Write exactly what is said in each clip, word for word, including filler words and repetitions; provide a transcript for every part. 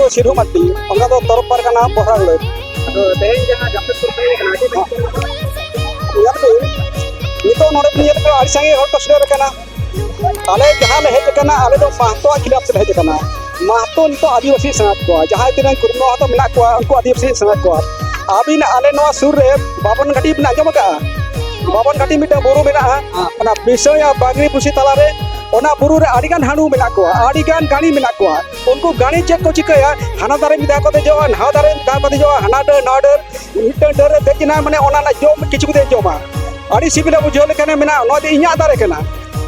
ᱥᱤᱨᱦᱩ ᱢᱟᱹᱴᱤ, ᱚᱱᱟ ᱫᱚ ᱛᱚᱨᱚᱯ ᱯᱟᱨᱜᱟᱱᱟ ᱵᱚᱦᱨᱟᱜᱚᱲ᱾ ᱟᱫᱚ ᱛᱮᱦᱮᱧ ᱡᱟᱦᱟᱸ ᱡᱟᱢᱥᱮᱫᱽᱯᱩᱨ ᱛᱟᱦᱮᱸ ᱠᱟᱱᱟ, ᱪᱮᱫ ᱞᱮᱠᱟ? ᱧᱮᱞ ᱵᱤᱱ, ᱱᱤᱛᱚᱜ ᱱᱚᱰᱮ ᱵᱤᱱ ᱧᱮᱞ ᱠᱚᱣᱟ, ᱟᱹᱰᱤ ᱥᱟᱸᱜᱮ ᱦᱚᱲ ᱠᱚ ᱥᱮᱴᱮᱨ ᱟᱠᱟᱱᱟ᱾ ᱟᱞᱮ ᱡᱟᱦᱟᱸ ᱞᱮ ᱦᱮᱡ ᱟᱠᱟᱱᱟ, ᱟᱞᱮ ᱫᱚ ᱢᱟᱦᱛᱚᱣᱟᱜ ᱠᱷᱤᱞᱟᱯ ᱛᱮᱞᱮ ᱦᱮᱡ ᱟᱠᱟᱱᱟ᱾ ᱢᱟᱦᱛᱚ ᱱᱤᱛᱚᱜ ᱟᱹᱫᱤᱵᱟᱹᱥᱤ ᱥᱟᱱᱟᱭᱮᱫ ᱠᱚᱣᱟ, ᱡᱟᱦᱟᱸᱭ ᱛᱤᱱᱟᱹᱜ ᱠᱩᱨᱢᱤ ᱢᱟᱦᱛᱚ ᱢᱮᱱᱟᱜ ᱠᱚᱣᱟ, ᱩᱱᱠᱩ ᱟᱹᱫᱤᱵᱟᱹᱥᱤ ᱥᱟᱱᱟᱭᱮᱫ ᱠᱚᱣᱟ᱾ ᱟᱹᱵᱤᱱ ᱟᱞᱮ ᱱᱚᱣᱟ ᱥᱩᱨ ᱨᱮ ᱵᱟᱵᱚᱱ ᱜᱷᱟᱴᱤ ᱵᱤᱱ ᱟᱸᱡᱚᱢ ᱟᱠᱟᱫᱼᱟ? ᱵᱟᱵᱚᱱ ᱜᱷᱟᱴᱤ ᱢᱤᱫᱴᱟᱝ ᱵᱩᱨᱩ ᱢᱮᱱᱟᱜᱼᱟ, ᱚᱱᱟ ᱵᱤᱥᱚᱭ ᱟᱨ ᱵᱟᱜᱽᱨᱤ ᱯᱩᱥᱤ ᱛᱟᱞᱟᱨᱮ᱾ ᱚᱱᱟ ᱵᱩᱨᱩ ᱨᱮ ᱟᱹᱰᱤᱜᱟᱱ ᱦᱟᱹᱬᱩ ᱢᱮᱱᱟᱜ ᱠᱚᱣᱟ, ᱟᱹᱰᱤᱜᱟᱱ ᱜᱟᱹᱲᱤ ᱢᱮᱱᱟᱜ ᱠᱚᱣᱟ᱾ ᱩᱱᱠᱩ ᱜᱟᱹᱲᱤ ᱪᱮᱫ ᱠᱚ ᱪᱤᱠᱟᱹᱭᱟ? ᱦᱟᱱᱟ ᱫᱟᱨᱮ ᱢᱤᱫ ᱫᱷᱟᱣ ᱠᱚ ᱫᱮᱡᱚᱜᱼᱟ, ᱱᱟᱣᱟ ᱫᱟᱨᱮ ᱢᱤᱫ ᱫᱷᱟᱣ ᱠᱚ ᱫᱮᱡᱚᱜᱼᱟ, ᱦᱟᱱᱟ ᱰᱟᱹᱨ ᱱᱟᱣᱟ ᱰᱟᱹᱨ, ᱢᱤᱫᱴᱟᱝ ᱰᱟᱹᱨ ᱨᱮ ᱫᱮᱡ ᱮᱱᱟ, ᱢᱟᱱᱮ ᱚᱱᱟ ᱨᱮᱱᱟᱜ ᱡᱚᱢ ᱠᱤᱪᱷᱩ ᱠᱟᱛᱮ ᱡᱚᱢᱟ᱾ ᱟᱹᱰᱤ ᱥᱤᱵᱤᱞᱟ ᱵᱩᱡᱷᱟᱹᱣ ᱞᱮᱠᱷᱟᱱᱮ ᱢᱮᱱᱟ, "ᱱᱚᱣᱟ ᱫᱚ ᱤᱧᱟᱹᱜ ᱫᱟᱨᱮ ᱠᱟᱱᱟ,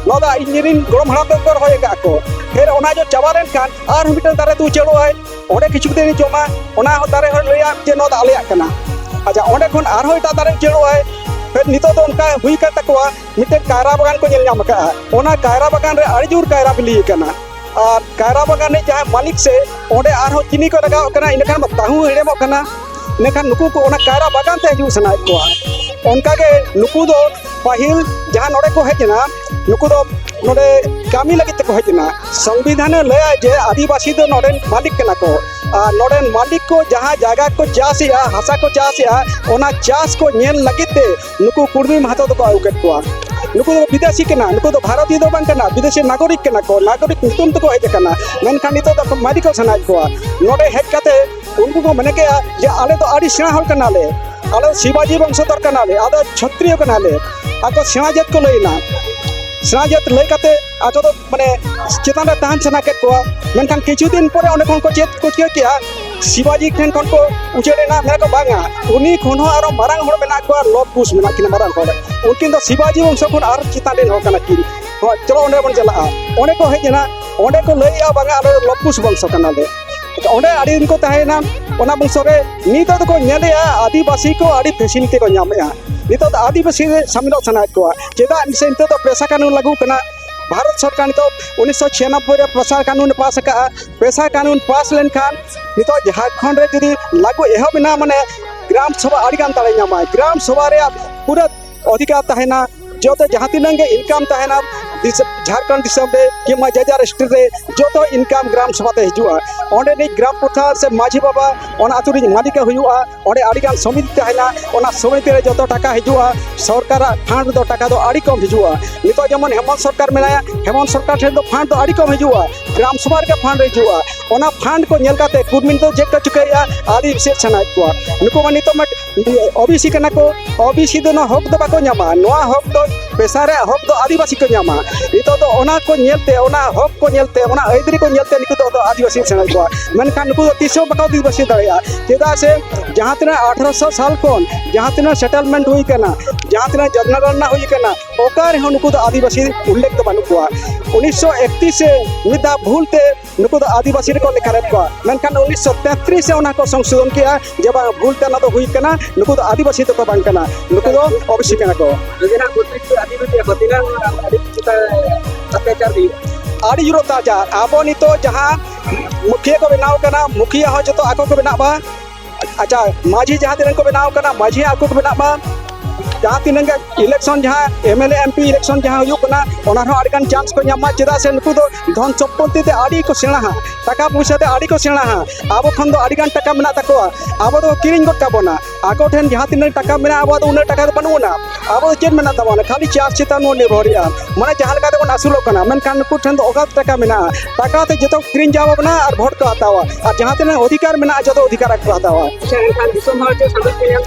ᱱᱚᱣᱟ ᱫᱚ ᱤᱧ ᱨᱮᱱ ᱜᱚᱲᱚᱢ ᱦᱟᱲᱟᱢ ᱛᱟᱠᱚ ᱠᱚ ᱨᱚᱦᱚᱭ ᱟᱠᱟᱫ ᱠᱚ᱾" ᱯᱷᱮᱨ ᱚᱱᱟ ᱡᱚ ᱪᱟᱵᱟ ᱞᱮᱱᱠᱷᱟᱱ ᱟᱨᱦᱚᱸ ᱢᱤᱫᱴᱟᱝ ᱫᱟᱨᱮ ᱛᱮ ᱩᱪᱟᱹᱲᱚᱜ ᱟᱭ, ᱚᱸᱰᱮ ᱠᱤᱪᱷᱩ ᱠᱟᱛᱮ ᱡᱚᱢᱟ, ᱚᱱᱟ ᱦᱚᱸ ᱫᱟᱨᱮ ᱦᱚᱸ ᱞᱟᱹᱭᱟ ᱡᱮ, "ᱱᱚᱣᱟ ᱫᱚ ᱟᱞᱮᱭᱟᱜ ᱠᱟᱱᱟ᱾" ᱟᱪᱪᱷᱟ, ᱚᱸᱰᱮ ᱠᱷᱚᱱ ᱟᱨᱦᱚᱸ ᱮᱴᱟᱜ ᱫᱟᱨᱮ ᱩᱪᱟᱹᱲᱚᱜ ᱟᱭ᱾ ᱯᱷᱮᱨ ᱱᱤᱛᱚᱜ ᱫᱚ ᱚᱱᱠᱟ ᱦᱩᱭ ᱟᱠᱟᱱ ᱛᱟᱠᱚᱣᱟ, ᱢᱤᱫᱴᱮᱱ ᱠᱟᱭᱨᱟ ᱵᱟᱜᱟᱱ ᱠᱚ ᱧᱮᱞ ᱧᱟᱢ ᱟᱠᱟᱫᱼᱟ᱾ ᱚᱱᱟ ᱠᱟᱭᱨᱟ ᱵᱟᱜᱟᱱ ᱨᱮ ᱟᱹᱰᱤ ᱡᱳᱨ ᱠᱟᱭᱨᱟ ᱵᱤᱞᱤ ᱟᱠᱟᱱᱟ᱾ ᱟᱨ ᱠᱟᱭᱨᱟ ᱵᱟᱜᱟᱱ ᱨᱤᱱᱤᱡ ᱡᱟᱦᱟᱸᱭ ᱢᱟᱹᱞᱤᱠ ᱥᱮ, ᱚᱸᱰᱮ ᱟᱨᱦᱚᱸ ᱪᱤᱱᱤ ᱠᱚ ᱞᱟᱜᱟᱣ ᱠᱟᱱᱟ, ᱤᱱᱟᱹᱠᱷᱟᱱ ᱢᱟ ᱛᱟᱹᱦᱩ ᱦᱮᱲᱮᱢᱚᱜ ᱠᱟᱱᱟ᱾ ᱤᱱᱟᱹᱠᱷᱟᱱ ᱱᱩᱠᱩ ᱠᱚ ᱚᱱᱟ ᱠᱟᱭᱨᱟ ᱵᱟᱜᱟᱱ ᱛᱮ ᱦᱤᱡᱩᱜ ᱥᱟᱱᱟᱭᱮᱫ ᱠᱚᱣᱟ᱾ ᱚᱱᱠᱟᱜᱮ ᱱᱩᱠᱩ ᱫᱚ ᱯᱟᱹᱦᱤᱞ ᱡᱟᱦᱟᱸ ᱱᱚᱰᱮ ᱠᱚ ᱦᱮᱡ ᱮᱱᱟ, ᱱᱩᱠᱩ ᱫᱚ ᱱᱚᱰᱮ ᱠᱟᱹᱢᱤ ᱞᱟᱹᱜᱤᱫ ᱛᱮᱠᱚ ᱦᱮᱡ ᱮᱱᱟ᱾ ᱥᱚᱝᱵᱤᱫᱷᱟᱱᱮ ᱞᱟᱹᱭᱟ ᱡᱮ ᱟᱹᱫᱤᱵᱟᱹᱥᱤ ᱫᱚ ᱱᱚᱰᱮᱱ ᱢᱟᱹᱞᱤᱠ ᱠᱟᱱᱟ ᱠᱚ, ᱟᱨ ᱱᱚᱰᱮᱱ ᱢᱟᱹᱞᱤᱠ ᱠᱚ ᱡᱟᱦᱟᱸ ᱡᱟᱭᱜᱟ ᱠᱚ ᱪᱟᱥᱮᱜᱼᱟ, ᱦᱟᱥᱟ ᱠᱚ ᱪᱟᱥᱮᱜᱼᱟ, ᱚᱱᱟ ᱪᱟᱥ ᱠᱚ ᱧᱮᱞ ᱞᱟᱹᱜᱤᱫ ᱛᱮ ᱱᱩᱠᱩ ᱠᱩᱲᱢᱤ ᱢᱟᱦᱟᱛᱚ ᱫᱚᱠᱚ ᱟᱹᱜᱩ ᱠᱮᱫ ᱠᱚᱣᱟ᱾ ᱱᱩᱠᱩ ᱫᱚ ᱵᱤᱫᱮᱥᱤ ᱠᱟᱱᱟ, ᱱᱩᱠᱩ ᱫᱚ ᱵᱷᱟᱨᱚᱛᱤᱭᱚ ᱫᱚ ᱵᱟᱝ ᱠᱟᱱᱟ, ᱵᱤᱫᱮᱥᱤ ᱱᱟᱜᱚᱨᱤᱠ ᱠᱟᱱᱟ ᱠᱚ, ᱱᱟᱜᱚᱨᱤᱠ ᱧᱩᱛᱩᱢ ᱛᱮᱠᱚ ᱦᱮᱡ ᱟᱠᱟᱱᱟ, ᱢᱮᱱᱠᱷᱟᱱ ᱱᱤᱛᱚᱜ ᱫᱚ ᱢᱟᱹᱞᱤᱠ ᱠᱚ ᱥᱟᱱᱟᱭᱮᱫ ᱠᱚᱣᱟ᱾ ᱱᱚᱰᱮ ᱦᱮᱡ ᱠᱟᱛᱮ ᱩᱱᱠᱩ ᱠᱚ ᱢᱮᱱ ᱠᱮᱜᱼᱟ ᱡᱮ, "ᱟᱞᱮ ᱫᱚ ᱟᱹᱰᱤ ᱥᱮᱬᱟ ᱦᱚᱲ ᱠᱟᱱᱟᱞᱮ, ᱟᱞᱮ ᱫᱚ ᱥᱤᱵᱟᱡᱤ ᱵᱚᱝᱥᱚᱫᱷᱚᱨ ᱠᱟᱱᱟᱞᱮ, ᱟᱞᱮ ᱫᱚ ᱪᱷᱚᱛᱨᱤᱭᱚ ᱠᱟᱱᱟᱞᱮ᱾" ᱟᱠᱚ ᱥᱮᱬᱟ ᱡᱟᱹᱛ ᱠᱚ ᱞᱟᱹᱭ ᱮᱱᱟ᱾ ᱥᱮᱬᱟ ᱡᱟᱹᱛ ᱞᱟᱹᱭ ᱠᱟᱛᱮ ᱟᱠᱚ ᱫᱚ ᱢᱟᱱᱮ ᱪᱮᱛᱟᱱ ᱨᱮ ᱛᱟᱦᱮᱱ ᱥᱟᱱᱟ ᱠᱮᱫ ᱠᱚᱣᱟ᱾ ᱢᱮᱱᱠᱷᱟᱱ ᱠᱤᱪᱷᱩ ᱫᱤᱱ ᱯᱚᱨᱮ ᱚᱸᱰᱮ ᱠᱷᱚᱱ ᱠᱚ ᱪᱮᱫ ᱠᱚ ᱪᱤᱠᱟᱹ ᱠᱮᱜᱼᱟ? ᱥᱤᱵᱟᱡᱤ ᱴᱷᱮᱱ ᱠᱷᱚᱱ ᱠᱚ ᱩᱪᱟᱹᱲ ᱮᱱᱟ, ᱢᱮᱱᱟ ᱠᱚ, "ᱵᱟᱝᱟ, ᱩᱱᱤ ᱠᱷᱚᱱ ᱦᱚᱸ ᱟᱨᱚ ᱢᱟᱨᱟᱝ ᱦᱚᱲ ᱢᱮᱱᱟᱜ ᱠᱚᱣᱟ, ᱞᱚᱵ ᱠᱩᱥ ᱢᱮᱱᱟᱜ ᱠᱤᱱᱟ ᱢᱟᱨᱟᱝ ᱦᱚᱲ, ᱩᱱᱠᱤᱱ ᱫᱚ ᱥᱤᱵᱟᱡᱤ ᱵᱚᱝᱥᱚ ᱠᱷᱚᱱ ᱟᱨ ᱪᱮᱛᱟᱱ ᱨᱮᱱ ᱦᱚᱲ ᱠᱟᱱᱟ ᱠᱤᱱ᱾ ᱦᱳᱭ, ᱪᱚᱞᱚ ᱚᱸᱰᱮ ᱵᱚᱱ ᱪᱟᱞᱟᱜᱼᱟ᱾" ᱚᱸᱰᱮ ᱠᱚ ᱦᱮᱡ ᱮᱱᱟ, ᱚᱸᱰᱮ ᱠᱚ ᱞᱟᱹᱭᱮᱜᱼᱟ, "ᱵᱟᱝᱟ, ᱟᱞᱮ ᱫᱚ ᱞᱚᱵ ᱠᱩᱥ ᱵᱚᱝᱥᱚ ᱠᱟᱱᱟᱞᱮ᱾" ᱚᱸᱰᱮ ᱟᱹᱰᱤ ᱫᱤᱱ ᱠᱚ ᱛᱟᱦᱮᱸᱭᱮᱱᱟ ᱚᱱᱟ ᱵᱚᱝᱥᱚ ᱨᱮ᱾ ᱱᱤᱛᱚᱜ ᱫᱚᱠᱚ ᱧᱮᱞᱮᱜᱼᱟ ᱟᱹᱫᱤᱵᱟᱹᱥᱤ ᱠᱚ ᱟᱹᱰᱤ ᱯᱷᱮᱥᱤᱞᱤᱴᱤ ᱠᱚ ᱧᱟᱢᱮᱜᱼᱟ᱾ ᱱᱤᱛᱚᱜ ᱫᱚ ᱟᱹᱫᱤᱵᱟᱹᱥᱤ ᱨᱮ ᱥᱟᱢᱤᱞᱚᱜ ᱥᱟᱱᱟᱭᱮᱫ ᱠᱚᱣᱟ᱾ ᱪᱮᱫᱟᱜ ᱥᱮ ᱱᱤᱛᱚᱜ ᱫᱚ ᱯᱮᱥᱟ ᱠᱟᱹᱱᱩᱱ ᱞᱟᱹᱜᱩ ᱠᱟᱱᱟ᱾ ᱵᱷᱟᱨᱚᱛ ᱥᱚᱨᱠᱟᱨ ᱱᱤᱛᱚᱜ ᱩᱱᱤᱥᱥᱚ ᱪᱷᱤᱭᱟᱱᱚᱵᱵᱳᱭ ᱨᱮ ᱯᱮᱥᱟ ᱠᱟᱹᱱᱩᱱ ᱮ ᱯᱟᱥ ᱟᱠᱟᱫᱼᱟ᱾ ᱯᱮᱥᱟ ᱠᱟᱹᱱᱩᱱ ᱯᱟᱥ ᱞᱮᱱᱠᱷᱟᱱ ᱱᱤᱛᱚᱜ ᱡᱷᱟᱲᱠᱷᱚᱸᱰ ᱨᱮ ᱡᱩᱫᱤ ᱞᱟᱹᱜᱩ ᱮᱦᱚᱵ ᱮᱱᱟ, ᱢᱟᱱᱮ ᱜᱨᱟᱢ ᱥᱚᱵᱷᱟ ᱟᱹᱰᱤᱜᱟᱱ ᱫᱟᱲᱮ ᱧᱟᱢᱟᱭ᱾ ᱜᱨᱟᱢ ᱥᱚᱵᱷᱟ ᱨᱮᱭᱟᱜ ᱯᱩᱨᱟᱹ ᱚᱫᱷᱤᱠᱟᱨ ᱛᱟᱦᱮᱱᱟ᱾ ᱡᱚᱛᱚ ᱡᱟᱦᱟᱸ ᱛᱤᱱᱟᱹᱜ ᱜᱮ ᱤᱱᱠᱟᱢ ᱛᱟᱦᱮᱱᱟ, ᱫᱤᱥᱚᱢ, ᱡᱷᱟᱲᱠᱷᱚᱸᱰ ᱫᱤᱥᱚᱢ ᱨᱮ ᱠᱤᱝᱵᱟ ᱡᱮ ᱡᱟᱨ ᱥᱴᱮᱴ ᱨᱮ ᱡᱚᱛᱚ ᱤᱱᱠᱟᱢ ᱜᱨᱟᱢ ᱥᱚᱵᱷᱟ ᱛᱮ ᱦᱤᱡᱩᱜᱼᱟ᱾ ᱚᱸᱰᱮᱱᱤᱡ ᱜᱨᱟᱢ ᱯᱨᱚᱫᱷᱟᱱ ᱥᱮ ᱢᱟᱹᱡᱷᱤ ᱵᱟᱵᱟ ᱚᱱᱟ ᱟᱹᱛᱩ ᱨᱤᱱ ᱢᱟᱹᱞᱤᱠ ᱮ ᱦᱩᱭᱩᱜᱼᱟ᱾ ᱚᱸᱰᱮ ᱟᱹᱰᱤᱜᱟᱱ ᱥᱚᱢᱤᱛᱤ ᱛᱟᱦᱮᱱᱟ, ᱚᱱᱟ ᱥᱚᱢᱤᱛᱤ ᱨᱮ ᱡᱚᱛᱚ ᱴᱟᱠᱟ ᱦᱤᱡᱩᱜᱼᱟ᱾ ᱥᱚᱨᱠᱟᱨᱟᱜ ᱯᱷᱟᱱᱰ ᱫᱚ ᱴᱟᱠᱟ ᱫᱚ ᱟᱹᱰᱤ ᱠᱚᱢ ᱦᱤᱡᱩᱜᱼᱟ᱾ ᱱᱤᱛᱚᱜ ᱡᱮᱢᱚᱱ ᱦᱮᱢᱚᱱᱛ ᱥᱚᱨᱠᱟᱨ ᱢᱮᱱᱟᱭᱟ, ᱦᱮᱢᱚᱱᱛ ᱥᱚᱨᱠᱟᱨ ᱴᱷᱮᱱ ᱫᱚ ᱯᱷᱟᱱᱰ ᱫᱚ ᱟᱹᱰᱤ ᱠᱚᱢ ᱦᱤᱡᱩᱜᱼᱟ, ᱜᱨᱟᱢ ᱥᱚᱵᱷᱟ ᱨᱮᱜᱮ ᱯᱷᱟᱱᱰ ᱦᱤᱡᱩᱜᱼᱟ᱾ ᱚᱱᱟ ᱯᱷᱟᱱᱰ ᱠᱚ ᱧᱮᱞ ᱠᱟᱛᱮ ᱠᱩᱲᱢᱤ ᱫᱚ ᱪᱮᱫ ᱠᱚ ᱪᱤᱠᱟᱹᱭᱮᱫᱼᱟ, ᱟᱹᱫᱤᱵᱟᱹᱥᱤ ᱥᱟᱱᱟᱭᱮᱫ ᱠᱚᱣᱟ᱾ ᱱᱩᱠᱩ ᱢᱟ ᱱᱤᱛᱚᱜ ᱢᱟ ᱳᱵᱤᱥᱤ ᱠᱟᱱᱟ ᱠᱚ, ᱳᱵᱤᱥᱤ ᱫᱚ ᱱᱚᱣᱟ ᱦᱚᱠ ᱫᱚ ᱵᱟᱠᱚ ᱧᱟᱢᱟ᱾ ᱱᱚᱣᱟ ᱦᱚᱠ ᱫᱚ ᱯᱮᱥᱟ ᱨᱮᱭᱟᱜ ᱦᱚᱠ ᱫᱚ ᱟᱹᱫᱤᱵᱟᱹᱥᱤ ᱠᱚ ᱧᱟᱢᱟ᱾ ᱱᱤᱛᱚᱜ ᱫᱚ ᱚᱱᱟ ᱠᱚ ᱧᱮᱞᱛᱮ, ᱚᱱᱟ ᱦᱚᱠ ᱠᱚ ᱧᱮᱞᱛᱮ, ᱚᱱᱟ ᱟᱹᱭᱫᱟᱹᱨᱤ ᱠᱚ ᱧᱮᱞᱛᱮ ᱱᱩᱠᱩ ᱫᱚ ᱟᱹᱫᱤᱵᱟᱹᱥᱤ ᱥᱟᱱᱟᱭᱮᱫ ᱠᱚᱣᱟ᱾ ᱢᱮᱱᱠᱷᱟᱱ ᱱᱩᱠᱩ ᱫᱚ ᱛᱤᱥ ᱦᱚᱸ ᱵᱟᱠᱚ ᱟᱹᱫᱤᱵᱟᱹᱥᱤ ᱫᱟᱲᱮᱭᱟᱜᱼᱟ᱾ ᱪᱮᱫᱟᱜ ᱥᱮ ᱡᱟᱦᱟᱸ ᱛᱤᱱᱟᱹᱜ ᱟᱴᱷᱨᱚᱥᱚ ᱥᱟᱞ ᱠᱷᱚᱱ ᱡᱟᱦᱟᱸ ᱛᱤᱱᱟᱹᱜ ᱥᱮᱴᱮᱞᱢᱮᱱᱴ ᱦᱩᱭ ᱠᱟᱱᱟ, ᱡᱟᱦᱟᱸ ᱛᱤᱱᱟᱹᱜ ᱡᱚᱱᱚᱜᱚᱱᱚᱱᱟ ᱦᱩᱭ ᱠᱟᱱᱟ, ᱚᱠᱟ ᱨᱮᱦᱚᱸ ᱱᱩᱠᱩ ᱫᱚ ᱟᱹᱫᱤᱵᱟᱹᱥᱤ ᱩᱞᱞᱮᱠᱷ ᱫᱚ ᱵᱟᱹᱱᱩᱜ ᱠᱚᱣᱟ᱾ ᱩᱱᱤᱥᱥᱚ ᱮᱠᱛᱤᱥ ᱨᱮ ᱢᱤᱫ ᱫᱷᱟᱣ ᱵᱷᱩᱞ ᱛᱮ ᱱᱩᱠᱩ ᱫᱚ ᱟᱹᱫᱤᱵᱟᱹᱥᱤ ᱨᱮᱠᱚ ᱞᱮᱠᱷᱟ ᱞᱮᱫ ᱠᱚᱣᱟ, ᱢᱮᱱᱠᱷᱟᱱ ᱩᱱᱤᱥᱥᱚ ᱛᱮᱛᱨᱤᱥ ᱨᱮ ᱚᱱᱟ ᱠᱚ ᱥᱚᱝᱥᱳᱫᱷᱚᱱ ᱠᱮᱜᱼᱟ ᱡᱮ ᱵᱟᱝ, ᱵᱷᱩᱞ ᱛᱮ ᱚᱱᱟ ᱫᱚ ᱦᱩᱭ ᱠᱟᱱᱟ, ᱱᱩᱠᱩ ᱫᱚ ᱟᱹᱫᱤᱵᱟᱹᱥᱤ ᱫᱚᱠᱚ ᱵᱟᱝ ᱠᱟᱱᱟ, ᱱᱩᱠᱩ ᱫᱚ ᱳᱵᱤᱥᱤ ᱠᱟᱱᱟ ᱠᱚ᱾ ᱱᱤᱡᱮᱨᱟᱜ ᱯᱨᱚᱛᱮᱠᱴᱤ ᱟᱹᱫᱤᱵᱟᱹᱥᱤ ᱟᱠᱚ ᱛᱤᱱᱟᱹᱜ ᱟᱹᱰᱤ ᱪᱮᱛᱟᱱ ᱚᱛᱛᱟᱪᱟᱨ ᱦᱩᱭᱩᱜᱼᱟ᱾ ᱟᱹᱰᱤ ᱡᱳᱨ ᱚᱛᱛᱟᱪᱟᱨ᱾ ᱟᱵᱚ ᱱᱤᱛᱚᱜ ᱡᱟᱦᱟᱸ ᱢᱩᱠᱷᱤᱭᱟᱹ ᱠᱚ ᱵᱮᱱᱟᱣ ᱠᱟᱱᱟ, ᱢᱩᱠᱷᱤᱭᱟᱹ ᱦᱚᱸ ᱡᱚᱛᱚ ᱟᱠᱚ ᱠᱚ ᱵᱮᱱᱟᱜ ᱢᱟ᱾ ᱟᱪᱪᱷᱟ, ᱢᱟᱹᱡᱷᱤ ᱡᱟᱦᱟᱸ ᱛᱤᱱᱟᱹᱜ ᱠᱚ ᱵᱮᱱᱟᱣ ᱠᱟᱱᱟ, ᱢᱟᱹᱡᱷᱤ ᱟᱠᱚ ᱠᱚ ᱵᱮᱱᱟᱜ ᱢᱟ᱾ ᱡᱟᱦᱟᱸ ᱛᱤᱱᱟᱹᱜ ᱜᱮ ᱤᱞᱮᱠᱥᱚᱱ, ᱡᱟᱦᱟᱸ M L A, M P election ᱡᱟᱦᱟᱸ ᱦᱩᱭᱩᱜ ᱠᱟᱱᱟ, ᱚᱱᱟ ᱨᱮᱦᱚᱸ ᱟᱹᱰᱤᱜᱟᱱ ᱪᱟᱱᱥ ᱠᱚ ᱧᱟᱢ ᱢᱟ᱾ ᱪᱮᱫᱟᱜ ᱥᱮ ᱱᱩᱠᱩ ᱫᱚ ᱫᱷᱚᱱ ᱥᱚᱢᱯᱚᱛᱛᱤ ᱛᱮ ᱟᱹᱰᱤ ᱠᱚ ᱥᱮᱬᱟᱦᱟ, ᱴᱟᱠᱟ ᱯᱚᱭᱥᱟ ᱛᱮ ᱟᱹᱰᱤ ᱠᱚ ᱥᱮᱬᱟᱦᱟ᱾ ᱟᱵᱚ ᱠᱷᱚᱱ ᱫᱚ ᱟᱹᱰᱤᱜᱟᱱ ᱴᱟᱠᱟ ᱢᱮᱱᱟᱜ ᱛᱟᱠᱚᱣᱟ, ᱟᱵᱚ ᱫᱚ ᱠᱤᱨᱤᱧ ᱜᱚᱫ ᱠᱟᱵᱚᱱᱟ᱾ ᱟᱠᱚ ᱴᱷᱮᱱ ᱡᱟᱦᱟᱸ ᱛᱤᱱᱟᱹᱜ ᱴᱟᱠᱟ ᱢᱮᱱᱟᱜᱼᱟ, ᱟᱵᱚᱣᱟᱜ ᱫᱚ ᱩᱱᱟᱹᱜ ᱴᱟᱠᱟ ᱫᱚ ᱵᱟᱹᱱᱩᱜ ᱟᱱᱟ᱾ ᱟᱵᱚ ᱫᱚ ᱪᱮᱫ ᱢᱮᱱᱟᱜ ᱛᱟᱵᱚᱱᱟ? ᱠᱷᱟᱹᱞᱤ ᱪᱟᱥ ᱪᱮᱛᱟᱱ ᱵᱚᱱ ᱱᱤᱨᱵᱷᱚᱨᱮᱜᱼᱟ᱾ ᱢᱟᱱᱮ ᱡᱟᱦᱟᱸ ᱞᱮᱠᱟ ᱛᱮᱵᱚᱱ ᱟᱹᱥᱩᱞᱚᱜ ᱠᱟᱱᱟ, ᱢᱮᱱᱠᱷᱟᱱ ᱱᱩᱠᱩ ᱴᱷᱮᱱ ᱫᱚ ᱚᱜᱟᱛ ᱴᱟᱠᱟ ᱢᱮᱱᱟᱜᱼᱟ᱾ ᱴᱟᱠᱟ ᱛᱮ ᱡᱚᱛᱚ ᱠᱤᱨᱤᱧ ᱪᱟᱵᱟ ᱵᱚᱱᱟ ᱟᱨ ᱵᱷᱳᱴ ᱠᱚ ᱦᱟᱛᱟᱣᱟ, ᱟᱨ ᱡᱟᱦᱟᱸ ᱛᱤᱱᱟᱹᱜ ᱚᱫᱷᱤᱠᱟᱨ ᱢᱮᱱᱟᱜᱼᱟ, ᱡᱚᱛᱚ ᱚᱫᱷᱤᱠᱟᱨ ᱟᱠᱚ ᱠᱚ ᱦᱟᱛᱟᱣᱟ᱾ ᱟᱪᱪᱷᱟ, ᱮᱱᱠᱷᱟᱱ ᱫᱤᱥᱚᱢ ᱦᱚᱲ ᱪᱮᱫ ᱥᱟᱸᱫᱮᱥ ᱯᱮ ᱧᱟᱢ?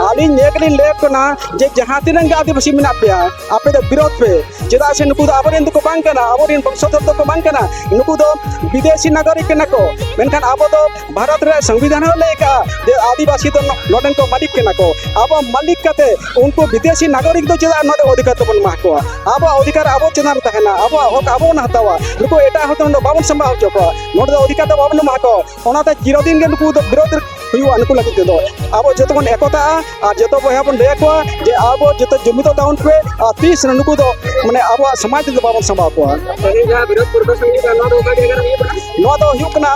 ᱟᱹᱞᱤᱧ ᱱᱤᱭᱟᱹ ᱜᱮᱞᱤᱧ ᱞᱟᱹᱭ ᱠᱟᱱᱟ ᱡᱮ ᱡᱟᱦᱟᱸ ᱛᱤᱱᱟᱹᱜ ᱜᱮ ᱟᱹᱫᱤᱵᱟᱹᱥᱤ ᱢᱮᱱᱟᱜ ᱯᱮᱭᱟ, ᱟᱯᱮ ᱫᱚ ᱵᱤᱨᱳᱫᱷ ᱯᱮ᱾ ᱪᱮᱫᱟᱜ ᱥᱮ ᱱᱩᱠᱩ ᱫᱚ ᱟᱵᱚᱨᱮᱱ ᱫᱚᱠᱚ ᱵᱟᱝ ᱠᱟᱱᱟ, ᱟᱵᱚᱨᱮᱱ ᱵᱚᱝᱥᱚᱫᱷᱚᱨ ᱫᱚᱠᱚ ᱵᱟᱝ ᱠᱟᱱᱟ᱾ ᱱᱩᱠᱩ ᱫᱚ ᱵᱤᱫᱮᱥᱤ ᱱᱟᱜᱚᱨᱤᱠ ᱠᱟᱱᱟ ᱠᱚ, ᱢᱮᱱᱠᱷᱟᱱ ᱟᱵᱚ ᱫᱚ ᱵᱷᱟᱨᱚᱛ ᱨᱮᱭᱟᱜ ᱥᱚᱝᱵᱤᱫᱷᱟᱱ ᱦᱚᱸ ᱞᱟᱹᱭ ᱠᱟᱜᱼᱟ ᱡᱮ ᱟᱹᱫᱤᱵᱟᱹᱥᱤ ᱫᱚ ᱱᱚ-, ᱱᱚᱰᱮᱱ ᱠᱚ ᱢᱟᱹᱞᱤᱠ ᱠᱟᱱᱟ ᱠᱚ᱾ ᱟᱵᱚ ᱢᱟᱹᱞᱤᱠ ᱠᱟᱛᱮ ᱩᱱᱠᱩ ᱵᱤᱫᱮᱥᱤ ᱱᱟᱜᱚᱨᱤᱠ ᱫᱚ ᱪᱮᱫᱟᱜ ᱱᱚᱰᱮ ᱚᱫᱷᱤᱠᱟᱨ ᱫᱚᱵᱚᱱ ᱮᱢᱟ ᱠᱚᱣᱟ? ᱟᱵᱚᱣᱟᱜ ᱚᱫᱷᱤᱠᱟᱨ ᱟᱵᱚ ᱪᱮᱛᱟᱱ ᱨᱮ ᱛᱟᱦᱮᱱᱟ, ᱟᱵᱚᱣᱟᱜ ᱦᱚᱠ ᱟᱵᱚ ᱵᱚᱱ ᱦᱟᱛᱟᱣᱟ᱾ ᱱᱩᱠᱩ ᱮᱴᱟᱜ ᱦᱚᱲ ᱫᱚ ᱱᱚᱰᱮ ᱵᱟᱵᱚᱱ ᱥᱟᱢᱵᱟᱣ ᱦᱚᱪᱚ ᱠᱚᱣᱟ, ᱱᱚᱰᱮ ᱫᱚ ᱚᱫᱷᱤᱠᱟᱨ ᱫᱚ ᱵᱟᱵᱚᱱ ᱮᱢᱟ ᱠᱚᱣᱟ᱾ ᱚᱱᱟᱛᱮ ᱪᱤᱨᱚᱫᱤᱱ ᱜᱮ ᱱᱩᱠᱩ ᱫᱚ ᱵᱤᱨᱳᱫᱷ ᱦᱩᱭᱩᱜᱼᱟ ᱱᱩᱠᱩ ᱞᱟᱹᱜᱤᱫ ᱛᱮᱫᱚ᱾ ᱟᱵᱚ ᱡᱚᱛᱚ ᱵᱚᱱ ᱮᱠᱚᱛᱟᱜᱼᱟ ᱟᱨ ᱡᱚᱛᱚ ᱵᱚᱭᱦᱟ ᱵᱚᱱ ᱞᱟᱹᱭ ᱟᱠᱚᱣᱟ ᱡᱮ ᱟᱵᱚ ᱡᱚᱛᱚ ᱡᱩᱢᱤᱫᱚᱜ ᱛᱟᱵᱚᱱ ᱯᱮ, ᱟᱨ ᱛᱤᱥ ᱨᱮ ᱱᱩᱠᱩ ᱫᱚ, ᱢᱟᱱᱮ, ᱟᱵᱚᱣᱟᱜ ᱥᱚᱢᱟᱡᱽ ᱨᱮᱫᱚ ᱵᱟᱵᱚᱱ ᱥᱟᱢᱵᱟᱣ ᱠᱚᱣᱟ᱾ ᱛᱮᱦᱮᱧ ᱡᱟᱦᱟᱸ ᱵᱤᱨᱳᱫᱷ ᱯᱨᱚᱫᱚᱨᱥᱚᱱ ᱦᱩᱭᱩᱜ ᱠᱟᱱᱟ, ᱱᱚᱣᱟ ᱫᱚ ᱚᱠᱟ ᱡᱟᱭᱜᱟ ᱨᱮ ᱦᱩᱭᱩᱜ ᱠᱟᱱᱟ? ᱱᱚᱣᱟ ᱫᱚ ᱦᱩᱭᱩᱜ ᱠᱟᱱᱟ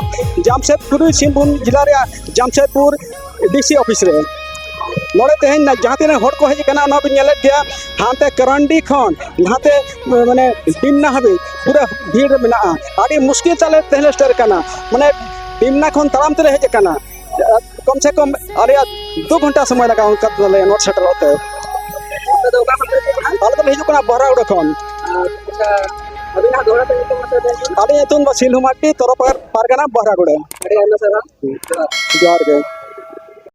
ᱡᱟᱢᱥᱮᱫᱽᱯᱩᱨ ᱥᱤᱝᱵᱷᱩᱢ ᱡᱮᱞᱟ ᱨᱮᱭᱟᱜ ᱡᱟᱢᱥᱮᱫᱽᱯᱩᱨ ᱰᱤ ᱥᱤ ᱚᱯᱷᱤᱥ ᱨᱮ᱾ ᱱᱚᱰᱮ ᱛᱮᱦᱮᱧ ᱡᱟᱦᱟᱸ ᱛᱤᱱᱟᱹᱜ ᱦᱚᱲ ᱠᱚ ᱦᱮᱡ ᱟᱠᱟᱱᱟ, ᱚᱱᱟ ᱵᱤᱱ ᱧᱮᱞᱮᱫ ᱜᱮᱭᱟ, ᱦᱟᱱᱛᱮ ᱠᱟᱨᱟᱱᱰᱤ ᱠᱷᱚᱱ ᱱᱟᱛᱮ ᱢᱟᱱᱮ ᱰᱤᱢᱱᱟ ᱦᱟᱹᱵᱤᱡ ᱯᱩᱨᱟᱹ ᱵᱷᱤᱲ ᱨᱮ ᱢᱮᱱᱟᱜᱼᱟ᱾ ᱟᱹᱰᱤ ᱢᱩᱥᱠᱤᱞ ᱛᱟᱞᱮ ᱛᱮᱦᱮᱧ ᱞᱮ ᱥᱮᱴᱮᱨ ᱟᱠᱟᱱᱟ, ᱢᱟᱱᱮ ᱰᱤᱢᱱᱟ ᱠᱷᱚᱱ ᱛᱟᱲᱟᱢ ᱛᱮᱞᱮ ᱦᱮᱡ ᱟᱠᱟᱱᱟ᱾ ᱠᱚᱢ ᱥᱮ ᱠᱚᱢ ᱟᱞᱮᱭᱟᱜ ᱫᱩ ᱜᱷᱚᱱᱴᱟ ᱥᱚᱢᱚᱭ ᱞᱟᱜᱟᱣ ᱠᱟᱫ ᱛᱟᱞᱮᱭᱟ ᱱᱚᱰᱮ ᱥᱮᱴᱮᱨᱚᱜ ᱛᱮ᱾ ᱟᱯᱮ ᱫᱚ ᱚᱠᱟ ᱠᱷᱚᱱ ᱯᱮ ᱦᱤᱡᱩᱜ ᱠᱟᱱᱟ? ᱟᱞᱮ ᱫᱚᱞᱮ ᱦᱤᱡᱩᱜ ᱠᱟᱱᱟ ᱵᱚᱦᱨᱟᱜᱩᱲᱟᱹ ᱠᱷᱚᱱ᱾ ᱟᱪᱪᱷᱟ, ᱟᱹᱵᱤᱱᱟᱜ ᱫᱚᱦᱲᱟ ᱛᱮ ᱧᱩᱛᱩᱢ ᱢᱟᱥᱮ ᱞᱟᱹᱭ ᱵᱤᱱ᱾ ᱟᱹᱞᱤᱧᱟᱜ ᱧᱩᱛᱩᱢ ᱫᱚ ᱥᱤᱞᱦᱩ ᱢᱟᱨᱰᱤ, ᱛᱚᱨᱚᱯᱟᱲ ᱯᱟᱨᱜᱟᱱᱟ, ᱵᱚᱦᱨᱟᱜᱩᱲᱟᱹ᱾ ᱟᱹᱰᱤ ᱟᱭᱢᱟ ᱥᱟᱨᱦᱟᱣ᱾ ᱡᱚᱦᱟᱨ ᱜᱮ᱾